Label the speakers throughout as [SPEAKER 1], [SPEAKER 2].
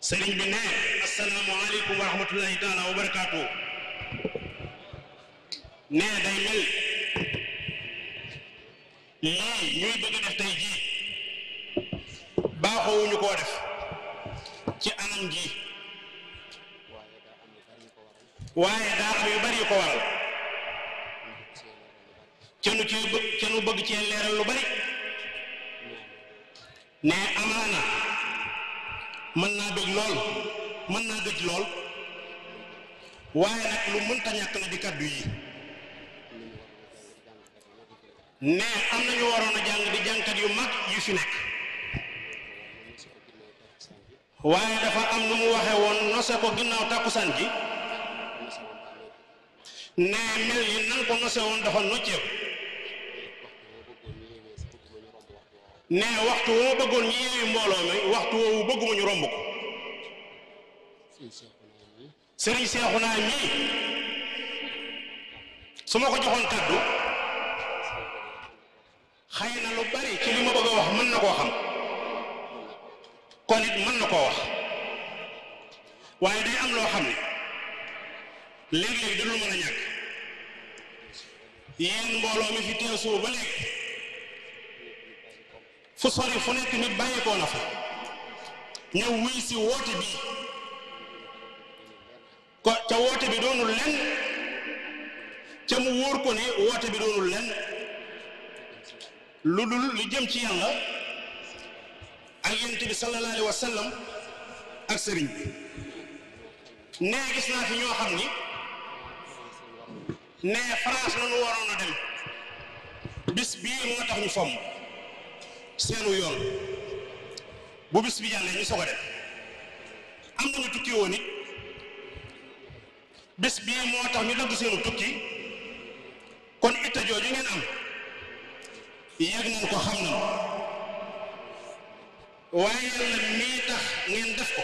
[SPEAKER 1] sëriñ bi ne asalaamaaleykum wa rahmatullahi taala wa barakaatu. ne day mel lii ñuy bëgg a def tey jii baaxoowuñu koo def ci anam gi waaye daa am yu bari yu ko waral ca nu bëgg cee leeral lu bari ne amaana mën naa bëgg lool mën naa gëj lool waaye nag lu mënta ñàkk na di kaddu yi ne am nañu waroon a jàng di jàngkat yu mag yu fi nekk waaye dafa am nu mu waxe woon nose ko ginnaaw tàkkusaan ji ne mel yi nan ko nose woon dafa nocceeku ne waxtu woo bëggoon ñi yeewi mbooloo mi waxtu woowu bëgguma ñu romb ko sëriñ Seexuna mii su ma ko joxoon kàddu xëy na lu bari ci li ma bëgg a wax mën na koo xam kon it mën na koo wax waaye day am loo xam ne léeg-léeg da lu mën a ñàkk yéen mbooloo mi fi teew suba ba léegi fu sori fu nekk nit bàyyeekoo na fa ñëw wuy si woote bi ko ca woote bi doonul lenn ca mu wóor ko ne woote bi doonul lenn lu dul lu jëm ci yàlla ak yonent bi sallallahu alayhi wa sallam ak sëriñ bi nee gis naa fi ñoo xam ni nee France la ñu waroon a dem bis bii moo tax ñu fomm seenu yoon bu bis bi jàllee ñu soog a dem am nañu tukki woon it bis bii moo tax ñu dagg seenu tukki kon itta jooju ngeen am yegg nañ ko xam nañ waaye yàlla mii tax ngeen def ko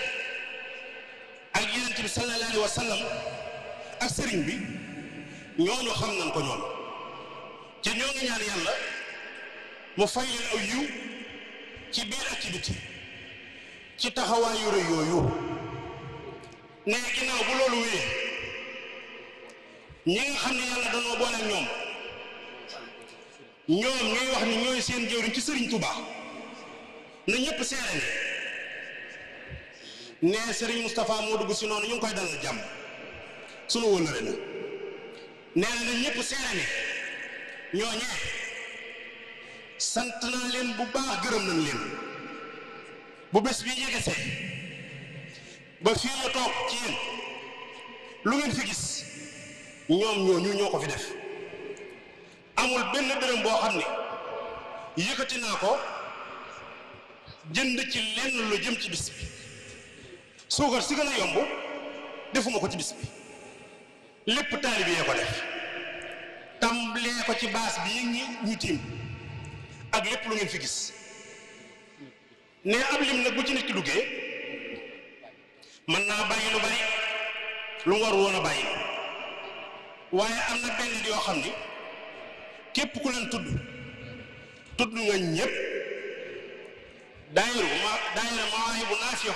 [SPEAKER 1] ak yonent bi sallallahu alayhi wa sallam ak sëriñ bi ñooñu xam nañ ko ñoom te ñoo ngi ñaan yàlla mu fay leen aw yiw ci biir ak ci biti ci taxawaayu rëy yooyu ne ginnaaw bu loolu wéyee ñi nga xam ne yàlla danoo boole ak ñoom ñuy wax ni ñooy seen jëwriñ ci sëriñ Touba na ñëpp seere ne sëriñ Moustapha moo dugg si noonu ñu ngi koy dalal jàmm sunu wëllëre na nee na ñëpp seere ne ñooñee sant naa leen bu baax gërëm nañ leen bu bés bi yegesee ba fii ñu toog ci yéen lu ngeen fi gis ñoom ñooñu ñoo ko fi def amul benn dërëm boo xam ne yëkkati naa ko jënd ci lenn lu jëm ci bis bi suukar si gën a yomb defuma ko ci bis bi lépp taalibe yee ko def tàmbalee ko ci baas bi ñu tiim ak lépp lu ngeen fi gis ne ab lim nag bu ci nit ki duggee mën naa bàyyi lu bari lu mu war woon a bàyyi waaye am na benn yoo xam ni képp ku leen tudd nga ñëpp daayira Mawaahibu Naafi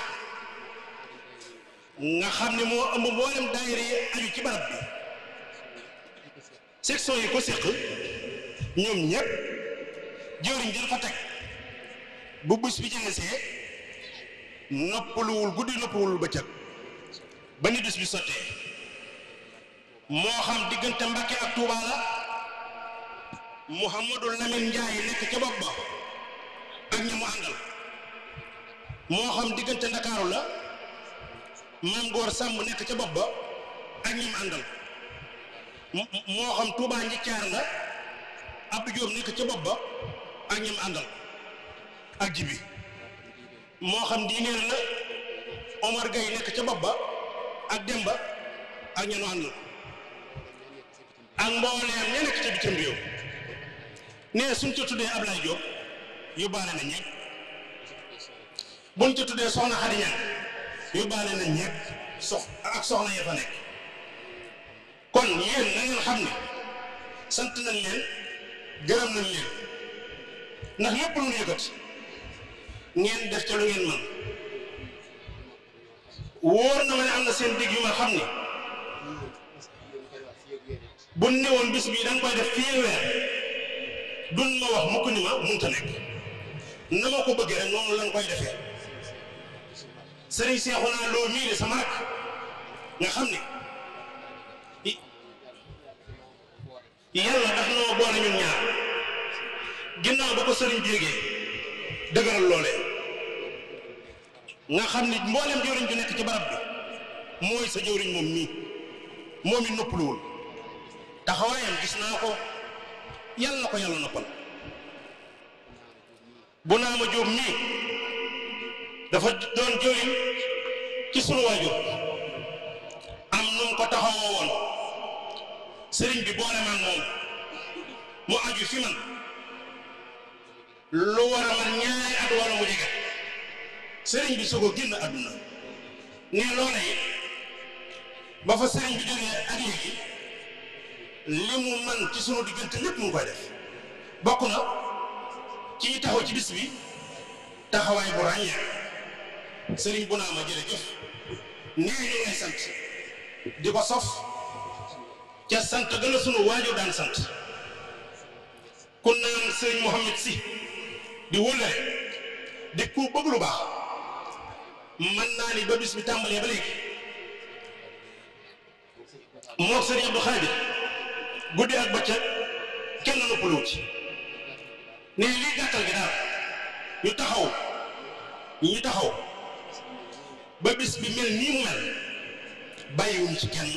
[SPEAKER 1] nga xam ne moo ëmb mboolem daayira yi aju ci barab bi section yi ko séq ñoom ñëpp jëwriñ jël fa teg bu bés bi jegesee noppaluwul guddi noppaluwul bëccëg ba ni bés bi sottee moo xam diggante Mbàkke ak Tuuba la Mouhamadou Lamine Ndiaye nekk ca bopp ba ak ñi mu àndal moo xam diggante Ndakaaru la Maam Góor Sàmb nekk ca bopp ba ak ñi mu àndal moo xam Touba Njiccaar la Abdou Diop nekk ca bopp ba ak ñi mu àndal ak jibi moo xam diineer la Omar Gueye nekk ca bopp ba ak Demba ak ñi mu àndal ak mbooleem ña nekk ca bitim réew nee suñ ca tuddee Ablaye Diop yóbbaale na ñëpp buñ ca tuddee Soxna Xadi Ñaŋ yóbbaale na ñëpp ak soxna ya fa nekk kon yéen na ngeen xam ne sant nañ leen gërëm nañ leen ndax lépp lu ñu yëkkati ngeen def ca lu ngeen mën wóor na ma ne am na seen digg yu ma xam ni bu néewoon bis bii da nga koy def fii weer duñ ma wax mukk ni ma mënta nekk na ma ko bëggee rek noonu lañ koy defee sëriñ Seexuna Lo mii de sama rak nga xam ni yàlla daf noo boole ñun ñaar ginnaaw ba ko sëriñ bi yégee dëgëral loole nga xam ni mboolem jëwriñ ju nekk ci barab bi mooy sa jëwriñ moom mii moom it noppaluwul taxawaayam gis naa ko yàlla na ko yàlla noppal bu naa ma jóob mii dafa doon jëwriñ ci sunu waajur am nu ko taxawoo woon sëriñ bi boole man moom mu aju fi man lu war a man ñaari at wala mu jege sëriñ bi soog a génn àdduna ne loola yi ba fa sëriñ bi jógee ak léegi li mu man ci sunu diggante lépp mu ngi koy def bokk na ci ñu taxaw ci bis bi taxawaay bu ràññee sëriñ bu naa ma jërëjëf nee ñu ngay sant di ko sof ca sant gën a sunu waajur daan sant kun naan sëriñ Mouhamed si di wëllare di ku bëgg lu baax man naa ni ba bis bi tàmbalee ba léegi moo sëriñ Abdou Khadir guddi ak bëccëg kenn noppalu ci ne lii gàttal gi daal ñu taxaw ba bis bi mel nii mu mel bàyyiwuñ ci kenn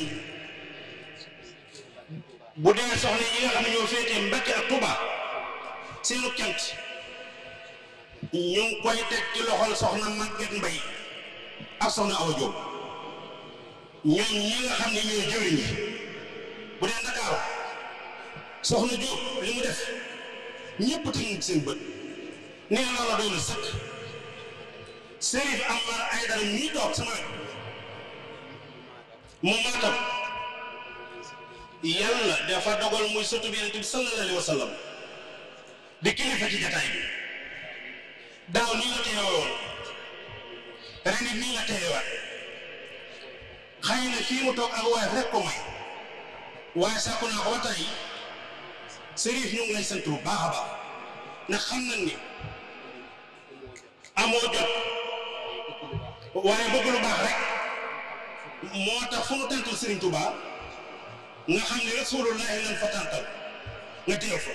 [SPEAKER 1] bu dee soxna yi nga xam ne ñoo féetee Mbàkke ak Tuuba seenu cant ñu ngi koy teg ci loxol soxna Maguette Mbaye ak soxna Awa Diop ñoom ñi nga xam ne ñooy jëriñ ñi bu dee Ndakaaru soxna Diop li mu def ñëpp teg seen bët nee loola doy na sëkk Serif Amar Aydara ñii toog sama wet mu maatam yàlla dafa dogal muy sëtu bi Yonent bi sallallahu alayhi wa sallam di kilifa ci jataay bi daaw nii la teewoon ren it nii la teewaat xëy na fii mu toog ak waaye rek ko may waaye sàkku naa ko ba tey Serif ñu ngi lay sant bu baax a baax ndax xam nañ ni amoo jot waaye bëgg lu baax rek moo tax fu mu tàntal Serigne Touba nga xam ne Rasulullahi lan fa tàntal nga teew fa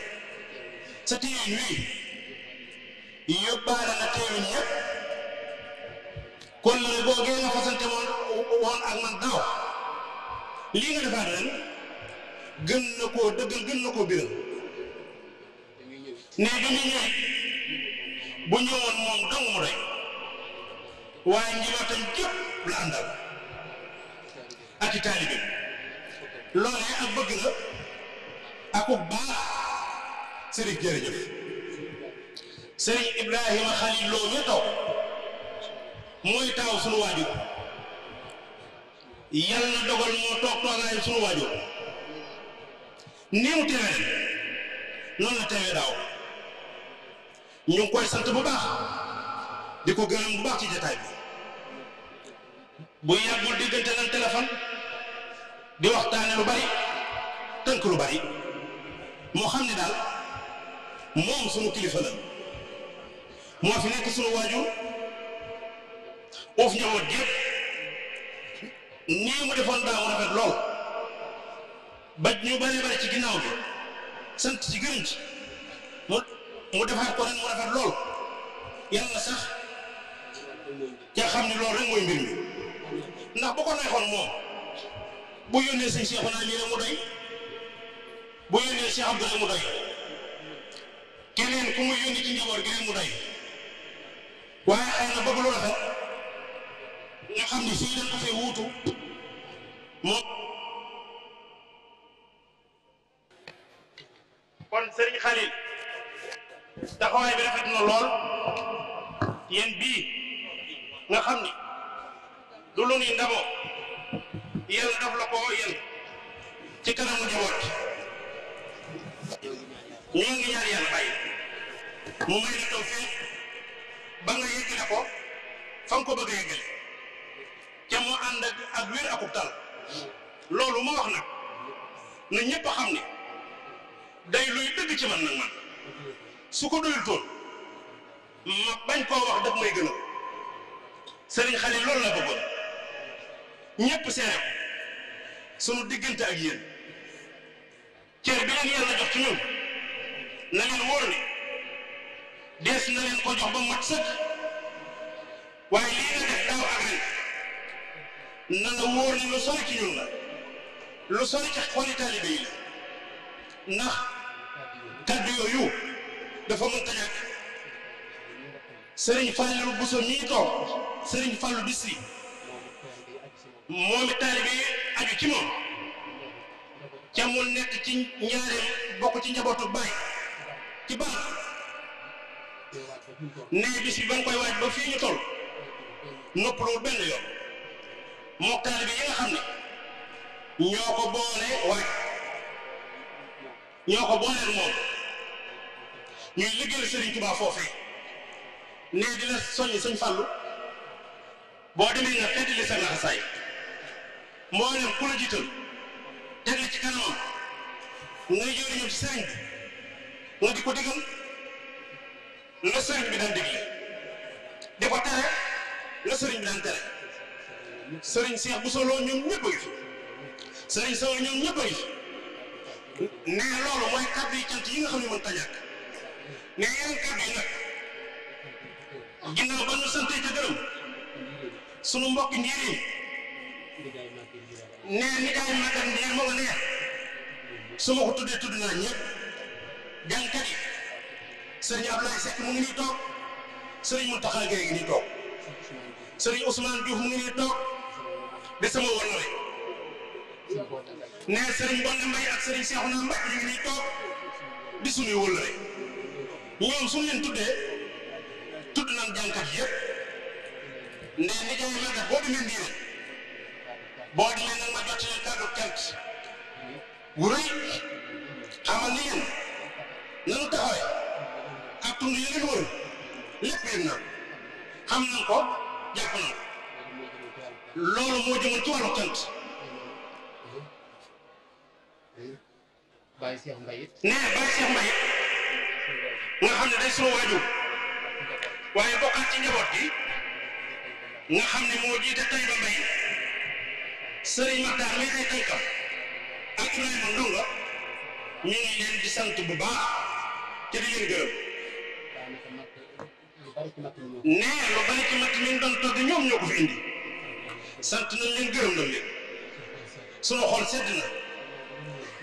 [SPEAKER 1] sa teewin wii yóbbaale na teewin ñëpp kon la boogee nga fasante woon ak man daaw lii nga defaat ren gën na koo dëggal gën na koo biral ne bi ñu ñëw bu ñëwoon moom dong mu doy waaye njabootam gépp la àndal ak i taalibe loolee ak bëgg la ak baax Serigne jërëjëf Serigne Ibrahima Khalil Lo ñu toog mooy taaw sunu waajur yàlla dogal moo toog toogaayu sunu waajur nii mu teewee noonu la teewee daaw ñu ngi koy sant bu baax di ko gërëm bu baax ci jataay bi bu yàggul diggante nan téléphone di waxtaane lu bari tënk lu bari moo xam ne daal moom sunu kilifa la moo fi nekk sunu waajur uuf njaboot gépp nii mu defoon daa mu rafet lool ba ñu bari bari ci ginnaaw bi sant ci gërëm ci mu defaat ko ren mu rafet lool yàlla sax ca xam ne loolu rek mooy mbir mi ndax bu ko neexoon moom bu yónnee sëñ Cheikhouna lii rek mu doy bu yónnee Cheikh Abdou rek mu doy keneen ku muy yónni ci njaboot gi rek mu doy waaye xëy na bëgg lu rafet nga xam ni fii dañ ko fay wuutu moom kon Serigne Khalil taxawaay bi rafet na lool yéen bii nga xam ni du lu ni ndamoo yàlla daf la ko yéen ci kanamu njaboot ñoo ngi ñaan yàlla bàyyi mu may la taw fii ba nga yeggale ko fa nga ko bëgg a yeggale ca mu ànd ak wér akub tal loolu ma wax nag na ñëpp a xam ne day luy dëgg ci man nag man su ko doyul toon ma bañ koo wax daf may gënal Serigne Khalil loolu la bëggoon ñëpp seere ko sunu diggante ak yéen cër bi leen yàlla jox ci ñun na leen wóor ni dees na leen ko jox ba mat sëkk waaye lii nga def daaw ak ren na la wóor ni lu sori ci ñun la lu sori ci xoli taalibe yi la ndax kàddu yooyu dafa mënta ñàkk Serigne Fallou Bousso mii toog Serigne Fallou Bisri moom it taalibe yi aju ci moom ca mu nekk ci ñaareel bokk ci njabootu baay ci baax nee bis bi ba nga koy waaj ba fii ñu toll noppalul benn yoon moo taalibe yi nga xam ne ñoo ko boole waaj ñoo ko booleel moom ñuy liggéeyal Serigne Touba foofee nee dina soññ Sëñ Fallu boo demee nga fedd li sa laxasaay mboolem ku la jiital teg la ci kanamam ngay jëriñoo ci sëriñ bi nga di ko digal la sëriñ bi daan digle di ko tere la sëriñ bi daan tere sëriñ Cheikh Bousso Lo ñoom ñëpp a ngi fi sëriñ Sow ñoom ñëpp a ngi fi nee loolu mooy kàddu yi cant yi nga xam ne mën ta ñàkk nee yeneen kàddu yi nag ginnaaw ba ñu santee ca gërëm sunu mbokk ndiir nee ni daay màggat ndiir moo nga nee su ma ko tuddee tudd naa ñëpp jàngkat yi sëriñ Ablaye Seck mu ngi nii toog sëriñ Mountakha Gueye ngi nii toog sëriñ Ousmane Diouf mu ngi nii toog de sama wallare nee sëriñ Bonde Mbaye ak sëriñ Cheikhouna Mbaye ñu ngi nii toog di suñuy wallare ñoom suñu leen tuddee tudd naan jàngkat yëpp ndee ni jaay màggat boo demee ndiire boo demee nag ma jottali kàddu kent wu rëy xamal ni yéen nanu taxawee ak tund yi leen wër lépp yéen na xam nañ ko jàpp nañ loolu moo jëmoon ci wàllu kent
[SPEAKER 2] Baye Cheikh Mbaye
[SPEAKER 1] nee Baye Cheikh Mbaye nga xam ne day sunu waajur waaye bokkaat ci njaboot gi nga xam ne moo jiite Taïba Mbaye Serigne Makhtar mi ay tànkam ak Ibrahima Ndonga ñu ngi leen di sant bu baax te di leen gërëm nee lu bari ci matt mi doon togg ñoom ñoo ko fi indi sant nañ leen gërëm nañ leen sunu xol sedd na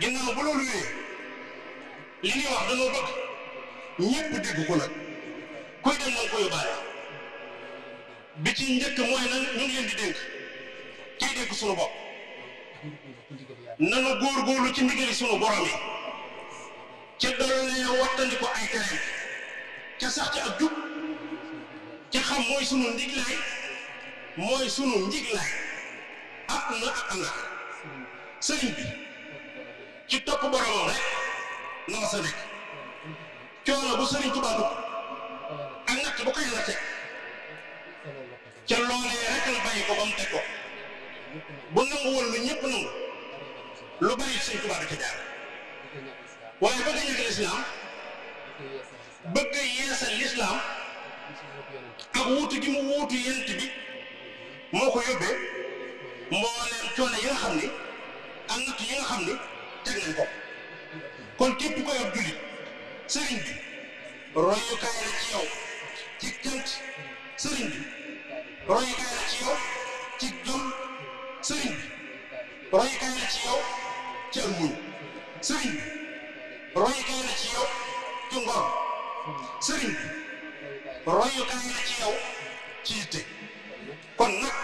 [SPEAKER 1] ginnaaw bu loolu wéyee li ñuy wax dañoo bëgg ñëpp dégg ko nag kuy dem nañ ko yóbbaale bi ci njëkk mooy nag ñu ngi leen di dénk kiy dégg sunu bopp nanu góorgóorlu ci ndigali sunu borom yi ca doole wattandi ko ay tereem ca sax ci ak jub ca xam mooy sunu ndiglaay mooy sunu njiglaay ak na ak àllax sëriñ bi ci topp boromam rek na ma sa nekk coono bu sëriñ Tuubaa dugg ak natt bu ko yàlla teg ca loolee rek la bàyyi ko ba mu teg ko bu nangu woon lu ñëpp nangu lu bari sëriñ Tuubaa da ca jaar waaye bëgg a ñàkk lislaam bëgg a yeesal lislaam ak wuutu gi mu wuutu yent bi moo ko yóbbee mbooleem coono yi nga xam ni ak natt yi nga xam ni teg nañ ko kon képp koy ab jullit sëriñ bi royukaay la ci yow ci cant sëriñ bi royukaay la ci yow ci jom sëriñ bi royukaay la ci yow ci ak muñ sëriñ bi royukaay la ci yow ci ngor sëriñ bi royukaay la ci yow ci yitte kon nag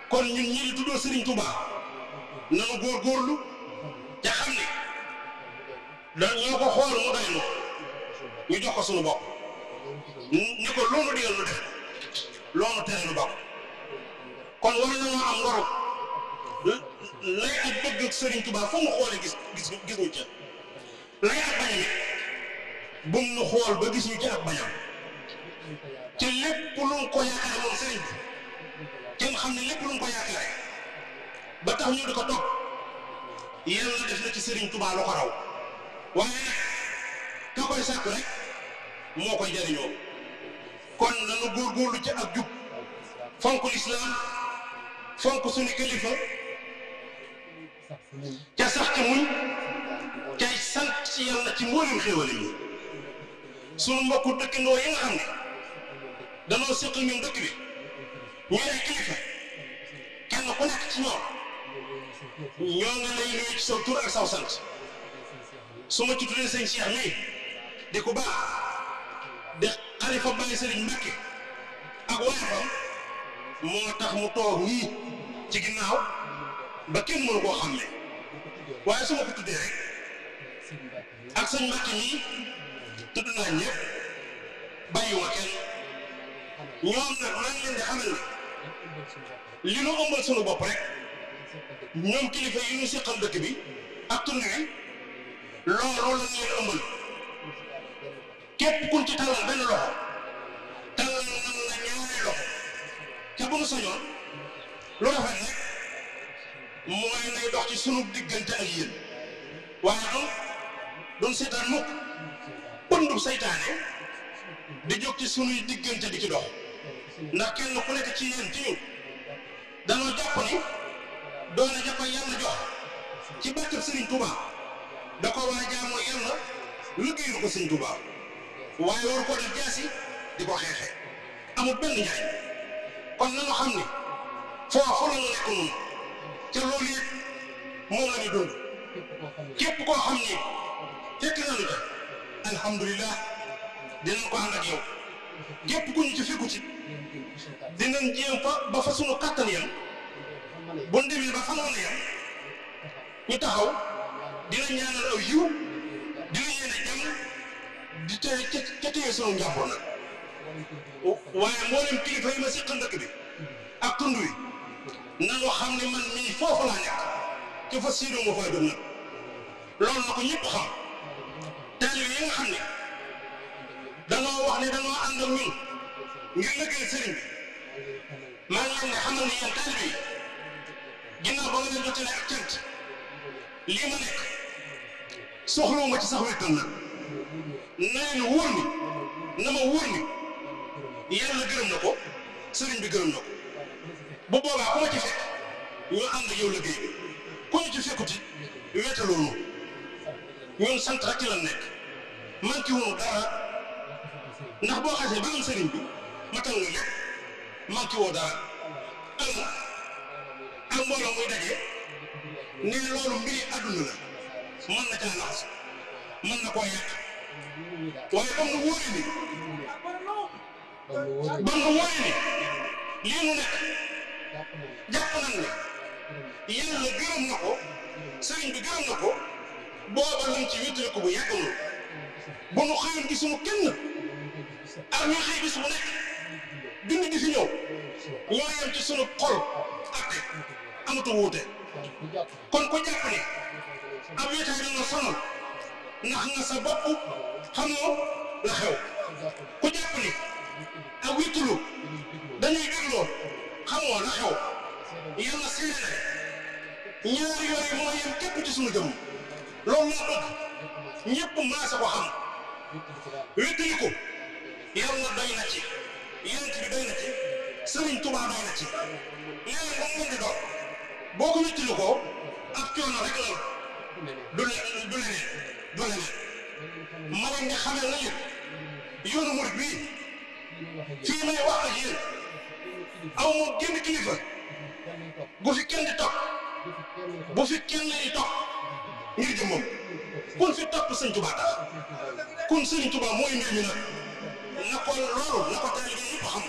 [SPEAKER 1] kon ñun ñi di tuddoo sëriñ Touba nanu góorgóorlu te xam ne da ñoo ko xool mu doy ñu jox ko sunu bopp ni ko loolu digal lu def loolu tere lu bokk kon war nañoo am ngoru lay ak bëgg ak Serigne Touba fu mu xoolee gis ñu ca lay ak bañam it bu mu xool ba gis ñu ca ak bañam ci lépp lu ko yaakaar moom Serigne bi kenn xam ne lépp lu mu ko yaakaare ba tax ñu di ko topp yàlla def na ci Serigne Touba lu ko raw waaye nag ka koy sàkku rek moo koy jariñoo kon nanu góorgóorlu ci ak jub fonk lislaam fonk suñu kilifa ca sax ca muñ cay sant ci yàlla ci mboolem xéewal yi sunu mbokku dëkkandoo yi nga xam ne danoo séq ñun dëkk bi ñu ay kilifa kenn ku nekk ci ñoom ñoo ngi lay nuyu ci saw tur ak saw sant su ma ci tuddee sëñ Cheikh mii di ku baax di xalifa Baye Serigne Mbacké ak waayefam moo tax mu toog nii ci ginnaaw ba kenn mënu koo xam ne waaye su ma ko tuddee rek ak sëñ Mbacké mii tudd naa ñëpp bàyyiwuma kenn ñoom nag maa ngi leen di xamal ne li nu ëmbal sunu bopp rek ñoom kilifa yi ñu seqal dëkk bi ak tund wi loolu la ñu leen ëmbal képp kuñ ci tàllal benn loxo tàllal nan la ñaari loxo ca bu nu sañoon lu rafet rek mooy nay dox ci sunu diggante ak yéen waaye doon seetaan mukk pëndub saytaane di jóg ci sunuy diggante di ci dox ndax kenn ku nekk ci yéen ci ñun danoo jàpp ni doole ja ko yàlla jox ci barkeb Serigne Touba da ko war a jaamoo yàlla liggéeyu ko Serigne Touba waaye waru ko def jaasi di ko xeexe amul benn njaay kon nanu xam ni foofu la ñu nekk noonu ca loolu it moom la ñu dund képp koo xam ni fekk nañu ca alhamdulilah dinañ ko ànd ak yow képp ku ñu ci fekku ci dinañ jéem fa ba fa sunu kàttan yam bu ñu demee ba fa noonu yam ñu taxaw dina ñaanal aw yiw dina yéene jàmm di tey ca téye sunu njàmbur nag waaye mboolem kilifa yi ma seqal dëkk bi ak tund wi nanu xam ne man mii foofu laa nekk ca fa séedoo ma fay doon nag loolu na ko ñëpp xam taalibe yi nga xam ne danoo wax ne danoo ànd ak ñun ngir liggéey sëriñ bi maa ngi leen di xamal ne yéen taalibe yi ginnaaw ba nga leen jotale ak cant lii ma nekk soxlawuma ci sax wéttal nag na leen wóor ni na ma wóor ni yàlla gërëm na ko sëriñ bi gërëm na ko bu boobaa ku ma ci fekk ñu ànd yow liggéey bi ku ñu ci fekkuti wéetaloonu ñun sant rek ci la nekk man ci wunu dara ndax boo xasee ba am sëriñ bi matal nga lépp man ci woo dara ak mbooloo muy daje ne loolu mbiri àdduna la mën na caa nax mën na koo yàq waaye ba mu wóori ni lii nu nekk jàpp nañ ne yàlla gërëm na ko sëriñ bi gërëm na ko booba lañ ci wéttali ko bu yàggul bu nu xëyoon gisuñu kenn ak ñu xëy bis bu nekk dund di fi ñëw ñoo yem ci sunu xol ak amatu wuute kon ku jàpp ne ab wéetaay dana sonal ndax nga sa bopp xamoo la xew ku jàpp ne ak wéttalu dañuy dégloo xamoo la xew yàlla seede na ñaar yooyu moo yem képp ci sunu jëmm loolu laa bëgg ñëpp maase ko xam wéttali ko yàlla doy na ci yonent bi doy na ci Sëriñ Tuubaa doy na ci léegi ba mu mën di doon boo ko wéttali ko ak coono rek la du leneen ma leen di xamal na yéen yoonu murid bii fii may wax ak yéen aw moo génn kilifa bu fi kenn di topp bu fi kenn di topp ngir jëmmam kun fi topp Sëriñ Tuubaa tax kun Sëriñ Tuubaa mooy mbir mi nag na ko loolu na ko taalibe yi yëpp xam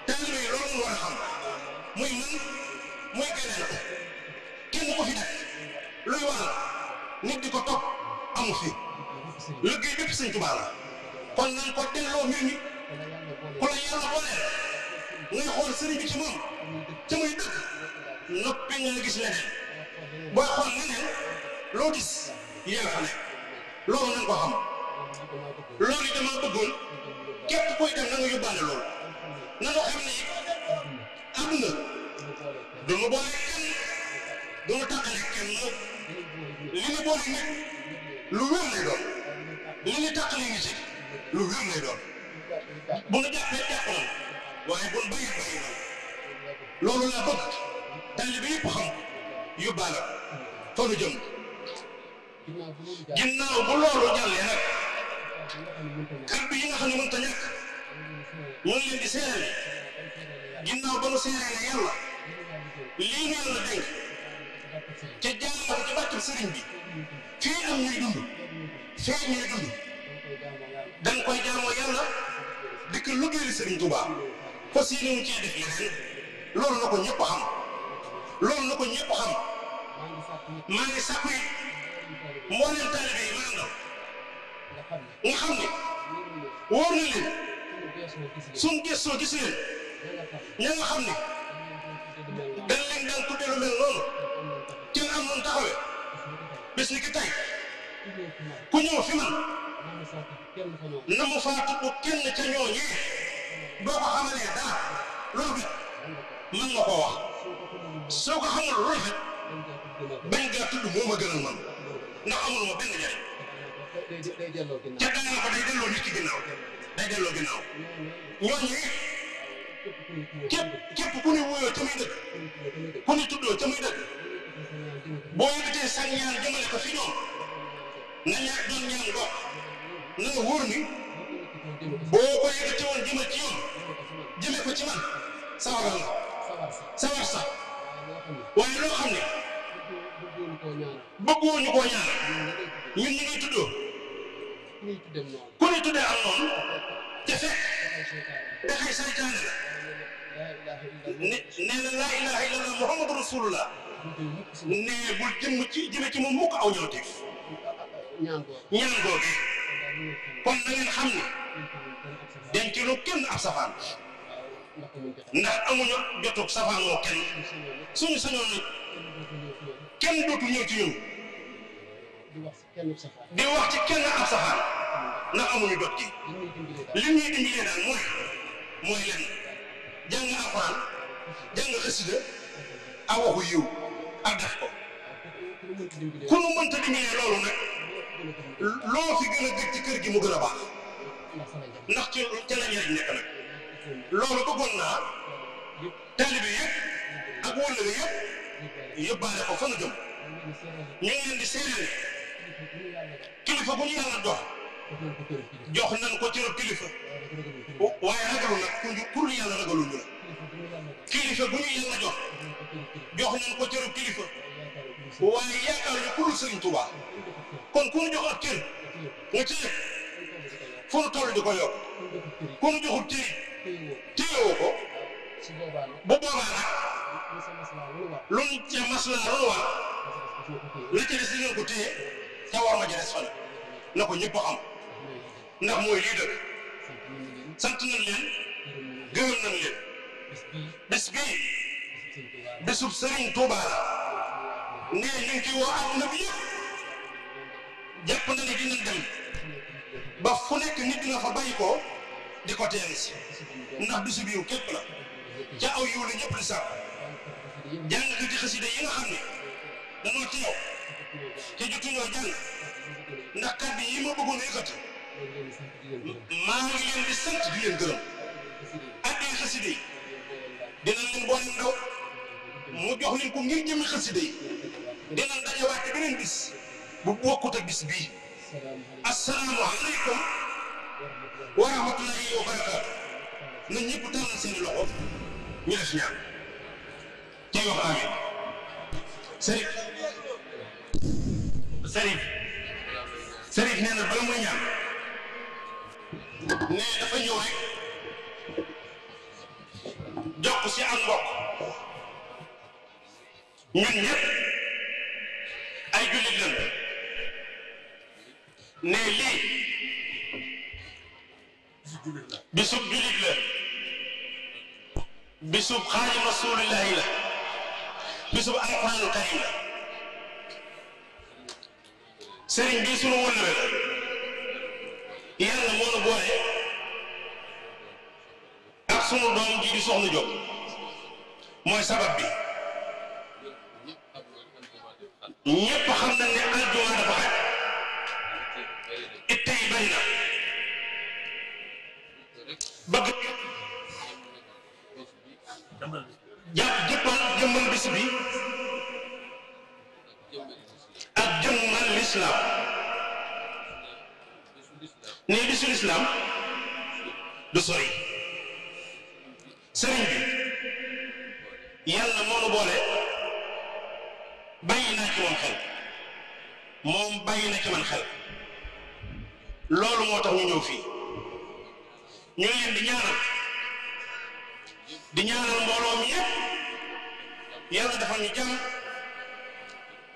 [SPEAKER 1] taalibe yi loolu war a xam muy man muy keneen kenn ko fi def luy waral nit di ko topp amu fi liggéey bépp Sëriñ Tuubaa la kon nañ ko delloo mbir mi ku la yàlla booleel ngay xool sëriñ bi ci moom ca muy dëkk noppi nga gis leneen booy xool leneen loo gis yéen fa nekk loolu nañ ko xam loolu dama bëggoon képp koy dem na nga yóbbaale loolu na nga xam ne it àdduna du nu boole kenn du nu tàqale kenn li ñu boole nit lu wér lay doon li ñu tàqale nit ci lu wér lay doon bu nu jàppee jàpp nañ waaye bu nu bàyyi bàyyi nañ loolu laa bëgg taalibe yëpp xam yóbbaale fa nu jëm ginnaaw bu loolu jàllee nag kàddu yi nga xam ne mënut a ñàkk ñu ngi leen di seereel ginnaaw ba nu seereele yàlla lii nu yàlla dénk ca jaarale ko ci bàttul sëriñ bi fii am ñuy dund fee ñuy dund dañ koy jaamoo yàlla di ko liggéeyal sëriñ Tuubaa fas yéene wu cee def leneen loolu na ko ñëpp xam loolu na ko ñëpp xam maa ngi sàkku it mbooleem taalibe yi ma àndal nga xam ne wóor na leen suñ gëstoo gis leen ña nga xam ne dañ leen daan tuddee lu mel noonu ci nga am noonu taxawee bés ni ki tey ku ñëw fi man na mu faa tudd kenn ca ñooñee boo ko xamalee dara loolu bi mën nga koo wax soo ko xamul lu rafet bañ gaa tudd moo ma gënal man ndax amul ma benn njariñ ca daanaka ko day delloo nit ki ginnaaw day delloo ginnaaw ñooñu képp ku ni wuyoo ca muy dëgg ku ni tuddoo ca muy dëgg boo yëkkatee sa ñaan jëmale ko fi ñoom na ñaan doon ñaan gox na nga wóor ni boo ko yëkkatee woon jëmal ci yoon jëme ko ci man sawaral la sawar sax waaye loo xam ne bëggoo ñu koo ñaan ñun ñu ngi tuddoo ku ni tuddee am noonu te fekk dafay saytaane la nee na laa ilaha illallah muhammadu rasulullah nee bul jëme ci moom mukk aw ñawteef ñaan googu kon na ngeen xam ne denc lu kenn ab safaan ndax amuñu jotug safaanoo kenn suñu sañoon nag kenn dootu ñëw ci ñun di wax ci kenn ab safaan ndax amuñu jot gi li ñuy dimbalee daal mooy lenn jàng alxuraan jàng xasida a waxu yiw ak def ko ku nu mënta dimbalee loolu nag loo fi gën a gëj ci kër gi mu gën a baax ndax ca la njëriñ nekk nag loolu bëggoon naa taalibe yëpp ak wóllëre yëpp yóbbaale ko fa nu jëm ñu ngi leen di seedeel kilifa bu ñu yàlla jox nañ ko cërëb kilifa waaye ragalu nag pour yàlla ragalul ñu la kilifa bu ñu yàlla jox nañ ko cërëb kilifa waaye yaakaar ñu pour Sëriñ Tuubaa kon ku ñu jox ab cër nga ci yëpp fu nu toll di ko yokk ku ñu joxul cër téyewoo ko bu boobaa nag lu ñu ca maslaa lu war la ca des dinañ ko téye te war ma ja des fan na ko ñëpp xam ndax mooy lii dëgg sant nañ leen gërëm nañ leen bés bii bésub Sëriñ Tuubaa la nee ñu ngi ci woo àdduna bi yëpp jàpp na ne dinañ dem ba fu nekk nit dina fa bàyyi ko di ko teel si ndax bisu biiw képp la ca aw yiw la ñëpp di sàkk jàng di xasida yi nga xam ne dañoo teew te jotuñoo jàng ndax kàddu yi ma bëggoon a yëkkati maa ngi leen di sant di leen gërëm addee xasida yi dinañ leen boole ndaw mu jox leen ko ngir jëmi xasida yi dinañ dajewaat beneen bis bu bokkut ak bis bii assalaamu aleykum wa rahmatullahi wa barakaatu na ñëpp tàllal seen loxo ñu def ñaan tey wax amiin Serif nee na bala muy ñaan nee dafa ñëw rek jokk si am mbokk ñun ñëpp ay jullit lañ nee lii bisub jullit la bisub Xaadimu Rasuulillaahi la bisub Alxuraanu Kariim la sëriñ bii sunu wëllëre la yàlla moo nu boole ak sunu doom ji di soxna Jóob mooy sabab bi ñépp xam nañ ne aljuma dafa xaj itte yi bari na bëgg jëmmal bis bi ak jëmmal lislaam ne bisu lislaam du sori sëriñ bi yàlla moo nu boole bàyyi naa ci moom xel moom bàyyi na ci man xel loolu moo tax ñu ñëw fii ñu leen di ñaanal mbooloo mi yépp yàlla defal ñu jàmm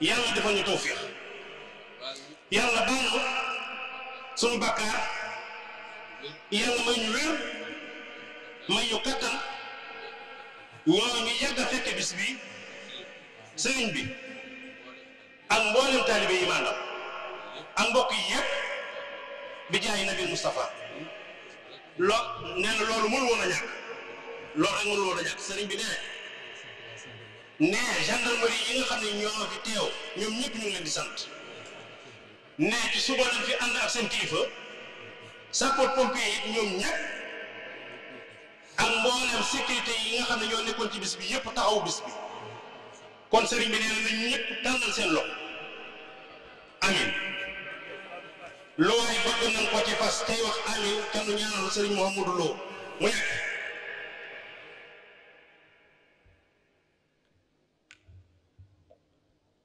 [SPEAKER 1] yàlla defal ñu tawfiix yàlla baal ñu sunu bàkkaar yàlla may ñu wér may ñu kattan ñoo ngi yàgg a fekke bis bi sëriñ bi ak mboolem taalibe yi maanaam ak mbokk yi yépp bi jaay nabi Moustapha nee na loolu mënul woon a ñàkk loolu rek mënul woon a ñàkk sëriñ bi nee gendarmerie yi nga xam ne ñoo fi teew ñoom ñëpp ñu ngi leen di sant nee ci suba lañ fi ànd ak seen kilifa sapeur pompier yi ñoom ñëpp ak mboolem sécurité yi nga xam ne ñoo nekkoon ci bis bi yëpp taxaw bis bi kon sëriñ bi nee na nañ ñëpp tàllal seen loxo amin lu waay bëgg nañ ko ci fas tey wax amin kenn ñaanal sëriñ Mouhamadou Lo mu yàgg